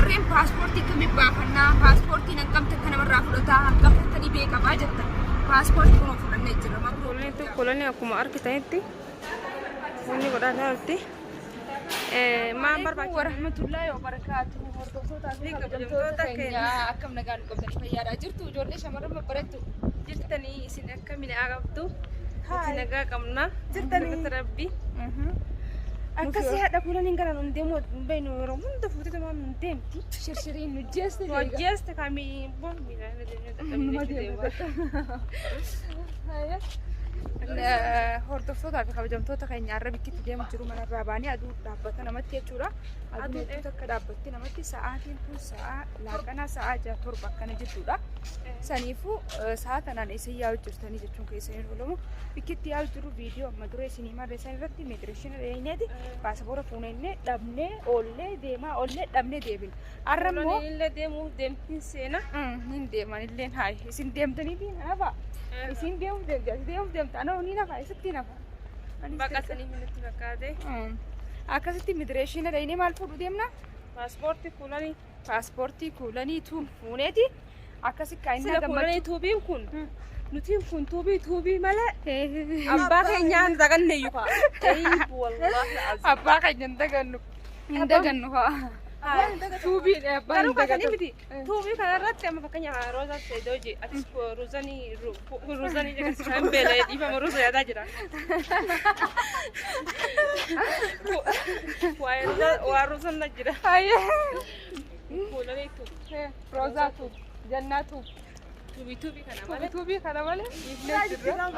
Shamarreen paaspoortii akkamii baafannaa? Paaspoortiin hanqamte akka namarraa fudhataa? Hanqamte akka dhibee qabaa jetta. Paaspoortii kunoo fudhannee jirra. Kuulaniitu kuulanii akkuma argitanitti wanni godhaa jirti. Maan barbaachisa? Warahmatullahi wabarakaatu. Hordoftoota fi kabajamtoota keenya akkam nagaa nu qabdanii fayyaadhaa jirtu ijoollee shamarran babbareettu. Jirtanii isin akka minaa qabdu? Nuti nagaa qabna. Jirtanii. Rabbi. Akkasii haadha kuulaniin gara nun deemu hin beeknu yeroo hunda fuutee tumaan nun deemti. Shirshiriin nu jeeste. Hojjeeste kamii boon miidhaan deema. Hordoftootaa fi kabajamtoota keenya har'a bikkitti deemu jiru manarraa baanee aduu dhaabbata namatti jechuudha. Aduu hedduu takka dhaabbatti namatti sa'aatiin kun sa'a laaqanaa sa'a 6 7 akkana jechuudha. Saniifuu sa'a tanaan isin yaa'u jirtanii jechuun keessa hin oolamu. Bikkitti yaa'u jiru viidiyoo amma dura isinii marreessan irratti immigireeshina dhiyeenyeeti paasapoora fuunee dhabnee oollee deemaa oollee dhabnee deebine. Har'a immoo Kuulanii illee deemuuf deemtiin seena. Hin deeman illeen hayi isin deemtanii fi nafa isin deemuuf deemti ati deemuuf deemta anoo ni nafa isitti nafa. Anis Baqatanii nutti fakkaate. Akkasitti immigireeshina dhaqnee maal fuudhu deemna? Paaspoortii kuulanii. Paaspoortii kuulanii tuun fuuneeti akkasi kaa'inaa Sila kuulanii gammachuu. tuubiin kun nutiin kun tuubii tuubii malee abbaa keenyaan daganne iyyuu kaa. Wallaahi azim. Abbaa keenya hin dagannu. Hin dagannu haa. Tuubiin abbaa Garuu hin kaasanii dagatu. miti. Tuubii kanarratti amma fakkeenyaaf Roozaa Seedoo jee atis Roozanii Roozanii jedhan beela'ee dhiifama Rooza yaadaa jira. Waa Roozan na jira. Kuulanii tuubii. Roozaa tuub, jannaa tuub. Tuubii tuubii kana malee. Tuubii kana malee dhiifnee jirra.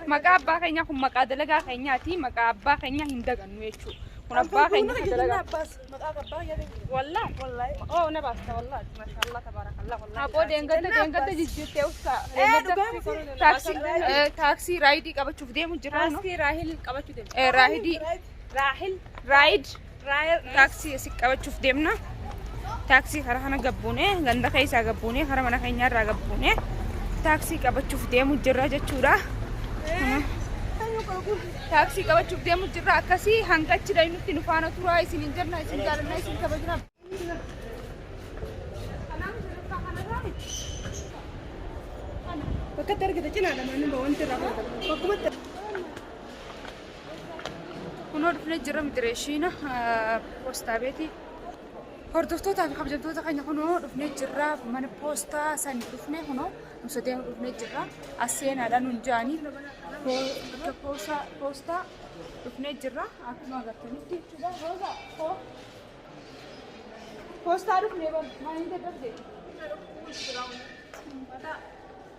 Maqaa abbaa keenyaa kun maqaa dalagaa keenyaati. Maqaa abbaa keenyaa hin dagannu jechuudha. Kun abbaa keenya kan dalagaa. Wallahi. Oh na baasta wallahi. Mashaallah tabaarakallah wallahi. Abboo deengadda deengadda jijjiirtee uffata. Taaksii taaksii raayidii qabachuuf deemu jirra. Taaksii Raahil qabachuu deemte. Raayidii Raahil. raayid Raahil. taaksii asi qabachuuf deemna. Taaksii karaa kana gabbuunee ganda keessaa gabbuunee karaa mana keenyaarraa gabbuunee taaksii qabachuuf deemu jirra jechuudha. Taaksii qabachuuf deemu jirra akkasii hanga achi dhaynutti nu faana turaa isin hin jenna isin jaalannaa isin kabajna. Bakka itti argite cinaadha manni wanti irraa fudhatamu. Bakkumatti. Kunoo dhufnee jirra immigireeshina poostaa beeti. Hordoftootaa fi kabajamtoota keenya kunoo dhufnee jirra mana poostaa san dhufnee kunoo nusa deemu dhufnee jirra. As seenaadha nun jaanii poostaa dhufnee jirra akkuma agartanitti jechuudha. Rooza koo poostaa dhufnee bar maaliin dadhabde?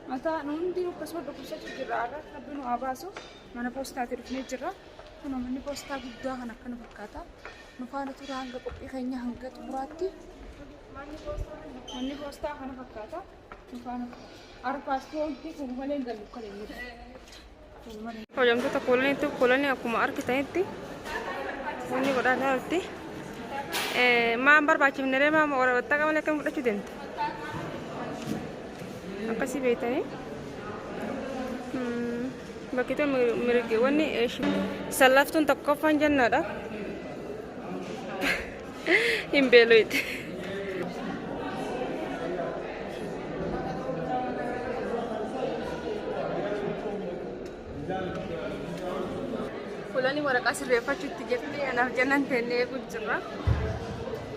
Mataa nu hundi akkasuma dhukkubsachuu jirra har'a rabbi nu haa baasu mana poostaatti dhufnee jirra. Kunoo manni poostaa guddaa kan akkana fakkaata. Nu faana tura hanga qophii keenya hanga xumuraatti. Manni poostaa kana fakkaata. Nu faana tura. Har'a paaspoortii kun malee hin gallu kan inni. Kun malee. Kabajamtoota kuulaniitu kuulanii akkuma argitanitti wanni godhaa jirti. Maan barbaachifne ree maa waraqaa malee akkam fudhachuu deemte? Akkasii beektanii. Bakki tun mirgi wanni sallaftuun tokkoffaan jennaadha. Hin beeloyte. Fuulonni waraqaa sirreeffachuutti jirti. Anaaf jennaan teennee eeguu jirra.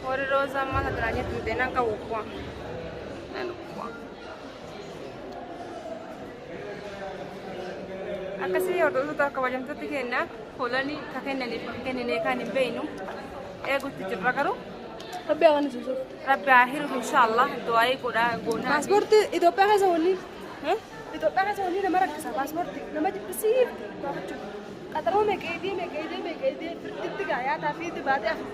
Warri roozaa ammaa kana jirtu teenaan qabu kuwa. Nan kuwa. Akkasii hordoftoota kabajamtoota keenya fuulonni ka kennaniif ka kenninee kan hin beeknu eeguutti jirra garuu. Rabbi haa kennu suuf. Rabbi haa hiruuf inshaallah du'aayii godhaa goonaa. Paaspoortii Itoophiyaa keessa wanni Itoophiyaa keessa wanni nama rakkisa paaspoortii nama jibbisiifti baafachuuf. Qaxaroo meeqa meeqa meeqa firditti gaa yaataa fi itti baatee afur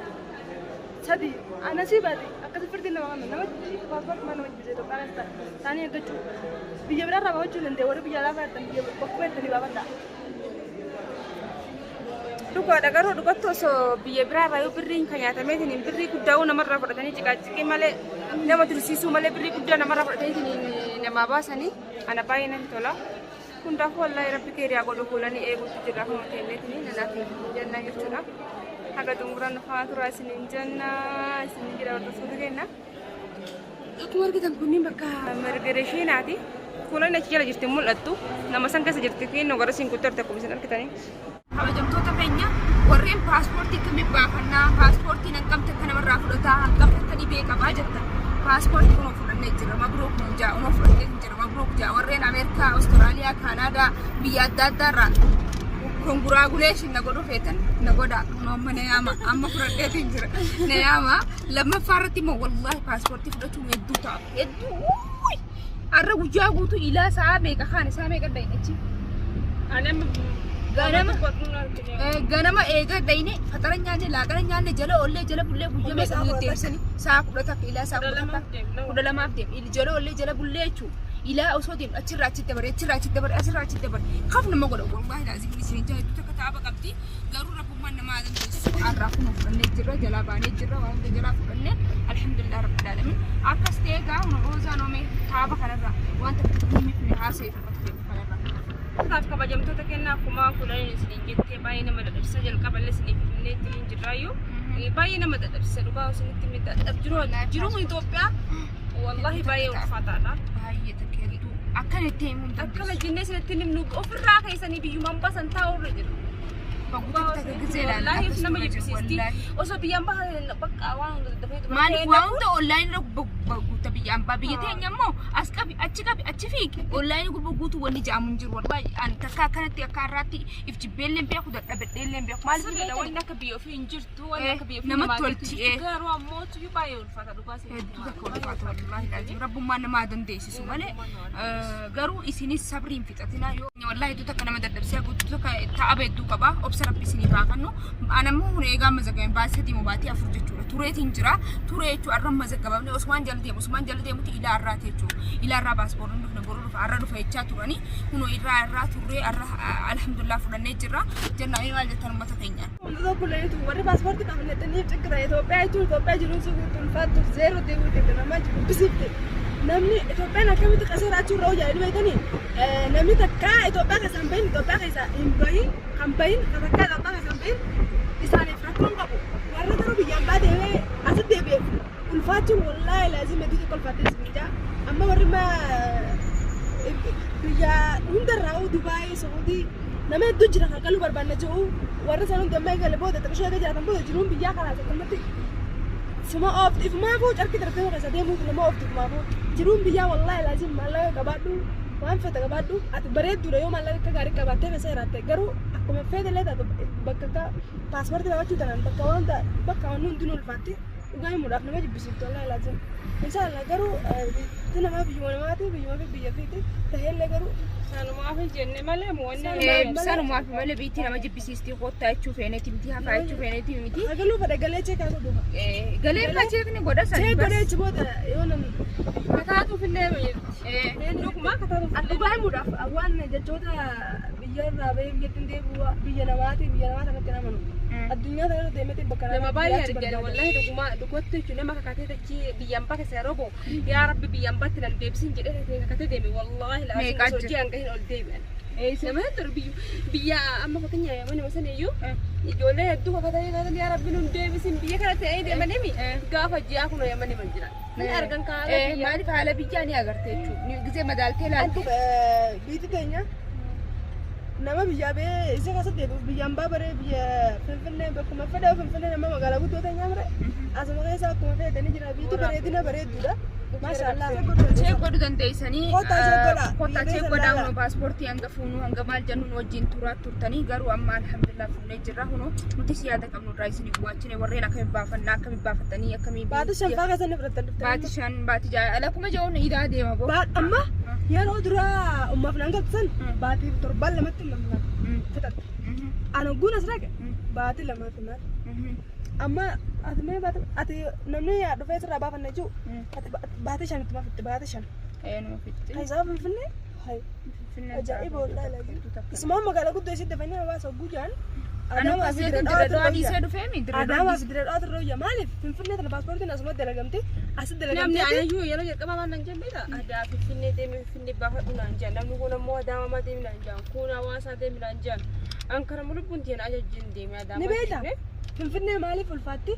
sadi anasii baate akkasi firdiin nama kenna nama jibbisiifti paaspoortii maal nama jibbisa Itoophiyaa keessa taa'anii eeggachuu biyya biraarraa baafachuu hin danda'e warri biyya alaa fayyaddan biyya bakkuma jettanii baafadhaa. Dhugaadha garuu dhugattu osoo biyya biraarraa yoo birriin kan nyaatameetiin birrii guddaa namarraa fudhatanii ciqaaciqii malee nama tursiisuu malee birrii guddaa namarraa fudhatanii namaa baasanii ana baay'ee natti tola. Hundaafuu wallaahi rabbi keeriyaa godhu fuulanii eeguutti jirra akkuma kenneetiin nanaaf jennaa jechuudha. Haga xumuraan dhufaa tura isiniin jenna isiniin jira hordoftoota keenya. Akkuma argitan kunniin bakka mirgireeshinaati. Kuulan achi jala jirti mul'attu. Nama san keessa jirti kinnoo gara siin kuttarte akkuma isin argitanii. Kabajamtoota keenya, warreen paaspoortii akkamii baafannaa, paaspoortiin hanqamte akka namarraa fudhataa, hanqamte akka dhibee qabaa jettan, paaspoortii kunoo fudhannee jira. Mabruuk nuun jaa, kunoo fudhannee jira, mabruuk jaa. Warreen Ameerikaa, Awustiraaliyaa, Kaanaadaa, biyya adda addaa irraa congratulation na godhuu feetan na godhaa. Kunoo amma na yaama, amma fudhadheetiin jira, na yaama. Lammaffaa irratti immoo wallaahi paaspoortii fudhachuun hedduu ta'a, hedduu. Har'a guyyaa guutuu ilaa sa'a meeqa kaan isaa meeqa dhayne achi. Ani amma Ganama ganama eega dhayne, faxara nyaanne, laaqana nyaanne, jala ollee jala bullee, guyyaa meeqa nu deddeebisanii, sa'a 10 ilaa sa'a 10 12f deem jala ollee jala bullee jechuudha. Ilaa osoo deemu achirraa achitti dabare, achirraa achitti dabare, achirraa achitti dabare, kaf nama godha. Wallaahi laazim isin jaa hedduu takka taaba qabdi, garuu rabbummaan nama haa dandeessisu. Har'aa kun fudhannee jirra, jalaa baanee jirra, waan hunda jalaa fudhannee, alhamdulillah rabbil alamin. Akkas ta'ee gaa kun roozaan oomee taaba kanarraa waan takka takka himifne haasa'e ummata keenya kanarraa. Kanaaf kabajamtoota kennaa, akkuma kudhaniin isiniin jettee, baay'ee nama dadhabsiisa. Jalqaba illee isiniif himnee ittiin jirraayyuu baay'ee nama dadhabsiisa. Dhugaa isinitti dadhab jiru jiruun Itoophiyaa wallahi baay'ee ulfaataadha. Baay'ee takka hedduu akkana itti himuu hin Akkana dandeessu. jennee isinitti himnu ofirraa keessanii biyyumaan basan taa'u irra jira. Baguutti takka gisee ilaala. Wallaahi nama Akkasuma jiru jibbisiisti. wallaahi. Osoo biyyaan bahan bakka waan hunda daddafee Maaliif waa hunda online irra guuta biyya ambaa? Biyya teenya immoo as qabi, achi qabi, achi fiigi, online gubba guutuu wanni ja'amu hin jiru. Wallahi ani takka akkanatti akka har'aatti if jibbeellee beeku, dadhabadheellee beeku. Maaliif Sirriidha, beekani? wanni akka biyya ofii hin jirtu, wanni akka biyya ofii namatti namaa tolchi, jirtu. Garuu ammoo tuyyuu baay'ee ulfaata dhugaa isinitti Hedduu takka himaa. ulfaata wallaahi laazim. Rabbummaan nama dandeessisu malee, garuu isinis sabriin fixatinaa yoo wallahi hedduu takka nama dadhabsiisa, guutuu takka ta'aba hedduu qaba. Obsa rabbi isiniif haa kennu. Anammoo kun eegaa mazagabame baatii 3 moo baatii 4 jechuudha. Tureetiin jira, ture jechuu arra mazagabamne osumaan jala deemu, osumaan jala deemuti ilaa arraati jechuudha. Ilaa arraa paaspoortiin dhufne, boru dhufa, arra dhufa jechaa turanii, kunoo irraa irraa turree arra alhamdulillah fudhannee jirra jennaa. Maal jettan uummata keenyaan? Wantoota kullaniitu warri paaspoortii qabnataniif cikkita. Itoophiyaa jechuun Itoophiyaa jiruun sun ulfaattu zeeroo deemuu jirti, nama jibbisiifte. Namni Itoophiyaan akkamitti qasee raachuu irra hojii beektanii, namni takka Itoophiyaa keessa hin bahin, Itoophiyaa keessa hin bahin, kan bahin, kan takka Itoophiyaa keessa hin bahin isaaniif rakkoon qabu. Warra garuu biyyaan baatee asitti deebi'eef ulfaachuun wallaahi laazim hedduu tokko ulfaattee isin. Amma warri biyya hundarraa, Dubaayii, Saudii, nama hedduu jira kan galuu barbaanna jiru. Warra san hundi amma eegale booda xiqqishoo eega jiraatan booda jiruun biyyaa karaa akkamatti suma oofti, ifumaafuu carki darbee keessa deemuuf nama oofti. Ifumaafuu jiruun biyyaa wallaahi laazim maallaqa qabaadhu, waan fete qabaadhu, ati bareedduudha, yoo maallaqa akka gaarii qabaattee keessa jiraatte, garuu akkuma feete illee taatu bakka akka paaspoortii baafachuu tanaan bakka waan bakka waan hundinuu ulfaatti. Dhugaa himuudhaaf nama jibbisiiftu wallaahi laazim. Inshaallah garuu bitti namaa biyyuma namaati, biyyuma fi biyya fiiti taheellee garuu Sanumaaf hin jenne malee wanni Sanumaaf malee biitti nama jibbisiistii kottaa jechuu feeneeti miti, hafaa jechuu feeneeti miti. Hagaluu fedha galee check godhu. Galee irraa check ni godha Check sani. godhee achi booda yoo nan Kataatuuf illee dhuguma kataatuuf An dhugaa himuudhaaf waan jechoota biyya irraa bahee biyyatti hin deebi'u, biyya namaati, biyya namaa sanatti hin amanu. Addunyaa sana irra deemeetiin bakka Nama baay'ee jiraachuu argina barbaada. wallahi dhuguma dhugatti jechuun nama kakatee dachii biyyaan bakka isa yeroo ba'u, yaa rabbi biyyaan baatti nan deebisin jedhee kakatee deeme, wallahi laasin Meeqaa osoo jira? ji'aan gahin ol deebi'an. Nama hedduu biyya amma fakkeenya mana sana iyyuu ijoollee hedduu kakatanii kakatanii yaa rabbi nun deebisin biyya kana ta'ee deemanii gaafa ji'aa kun yamanii man jiran. Ni argan kaala biyya. Maaliif haala biyyaa ni agarte jechuudha. Gisee madaaltee ilaalte. Biyyi teenya nama biyyaa ba'ee isa keessatti deebi'uuf biyyaan baa baree biyya Finfinnee bakkuma fedha Finfinnee nama magaalaa guddoo teenyaa mire asuma keessa akkuma feetanii jira, biyyi bareedina bareedduudha. Maashaallah. Check godhuu dandeessanii. Kottaa check godhaa. Kottaa Biyya check keessa godhaa. ilaalaa. Hunoo paaspoortii hanga fuunuu hanga maal jennu nu wajjin turaa turtanii, garuu amma alhamdulillah fuunee jirra. Hunoo nutis yaada qabnu irraa isin gumaachine, warreen akkamii baafannaa, akkamii baafatanii, akkamii Baatii shanfaa keessa ni fudhattan dhuftanii. Baatii 5, baatii 6 alakkuma jedhuun idaa deema boo. Amma yeroo duraa ummaaf naan galchisan baatii torbaan lamatti ummaaf naan fixatte. Ani ogguun as dhaqe baatii lamaatti maal. Amma ati mee baatii ati namni dhufee sirraa baafanne jiru ati baatii shanitti ma fixxe, baatii 5. Eenyu fixxe? Kan Finfinnee hayi ajaa'iba wallaahi laazim. Isumaan magaalaa guddoo isitti dafanii hawaasa hogguu jiran. Anu kaseetiin dirree du'aa dhiisee dhufee mi dirree Adaamaa fi dirree dhawaa turre, maaliif Finfinnee tana paaspoortiin asumatti dalagamte asitti Namni dalagamte. anayyuu yeroo jalqabaa maal naan jenne beektaa? Adaa Finfinnee deemee Finfinnee baafadhu naan jedhan. Namni kun ammoo Adaamaa deemi naan jedhan. Kun Hawaasaa deemi naan jedhan. An kana lubbuun tiyyan ajajjiin deemee Ni Adaamaa beektaa? deemee. Finfinnee maaliif ulfaatti?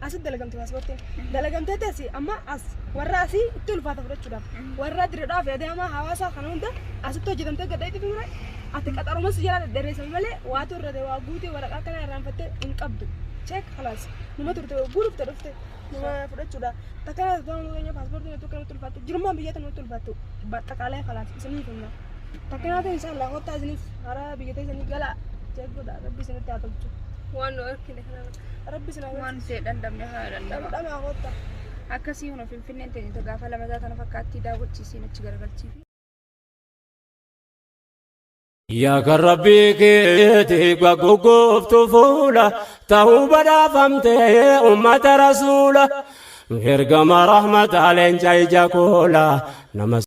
Asitti dalagamte paaspoortiin. Dalagamtee teessi amma as warra asii itti ulfaata fudhachuudhaaf. Warra Diredhaa fi Adaamaa hawaasaa kana hunda asitti hojjetamtee gadda itti ture. Ati qaxarumas jala dhedheeressan malee waatu irra waa guutee waraqaa kana irraanfattee hin qabdu. Check khalaas. Numa turte guurufte dhufte numa fudhachuudha. Takka ta'uu keenya paaspoortiin itti kanatti ulfaattu. Jirummaan biyya tanatti ulfaattu. Baxxaqaalee khalaas isiniif himna. Takka nyaata inshallah kottaa isiniif hara biyya teessanii gala. Check godha rabbi isinitti haa tolchu. Waan nu argine kana bakka. Rabbi isin haa Waan ta'e dhandhamne haa dhandhama. Dhamdhama kottaa. Akkasii huna Finfinneen teenya gaafa lamataa tana fakkaattii daawwachiisiin achi garagalchiifi. Yaa kan rabbii keetii goggooftu fuula ta'uu badhaafamtee ummata rasuula ergama rahmataa leenca ija koola nama.